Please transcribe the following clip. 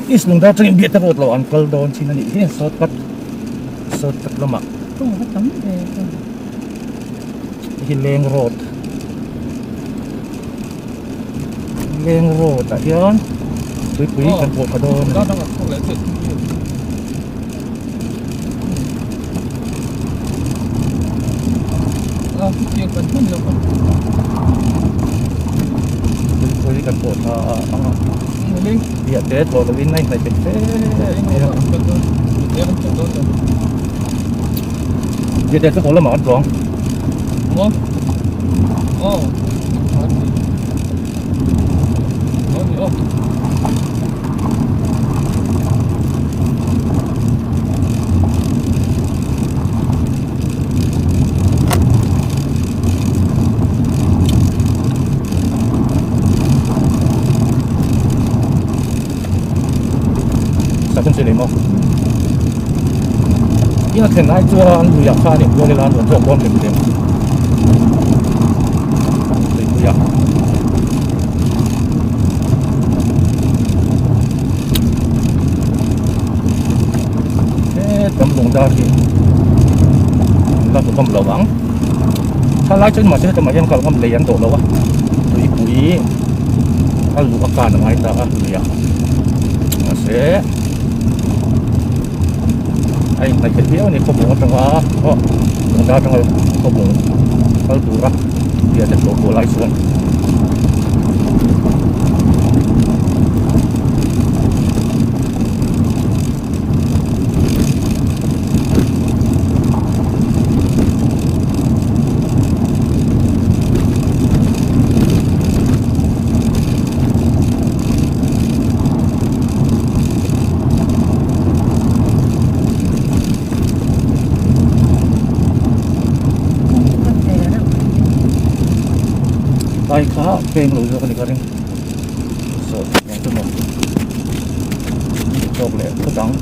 East Lungdar atangin Biate road lo an kal dawn thin a nih hi shortcut shortcut lamah Kawng a va tam ve ka. Hei hi Leng road Leng road ah hian tuipui kan pawh tha dawn a ni. Tuipui kan pawh tha ang a biah te tlawh lovin a inhnaih peih fe mai a. Biah te chu haw lamah an tluang. Ina thlen lai chuan luiah khan inbual ila nuam zawk dawn lem lem tuipuiah. He tam lungdar hi an la hmu lo ang thalai chuan mahse heta mah hian kal ngam lei an dawh lo a tuipui a luh a kan a ngai ta a luiah mahse a inhnaih theih viau a ni khawbung atanga aw lungdar atanga khawbung kal tura biate tlawh pawh lai chuan. Ai kha peng lo zawk a ni ka ring saw eng chu maw tawk leh phawt ang.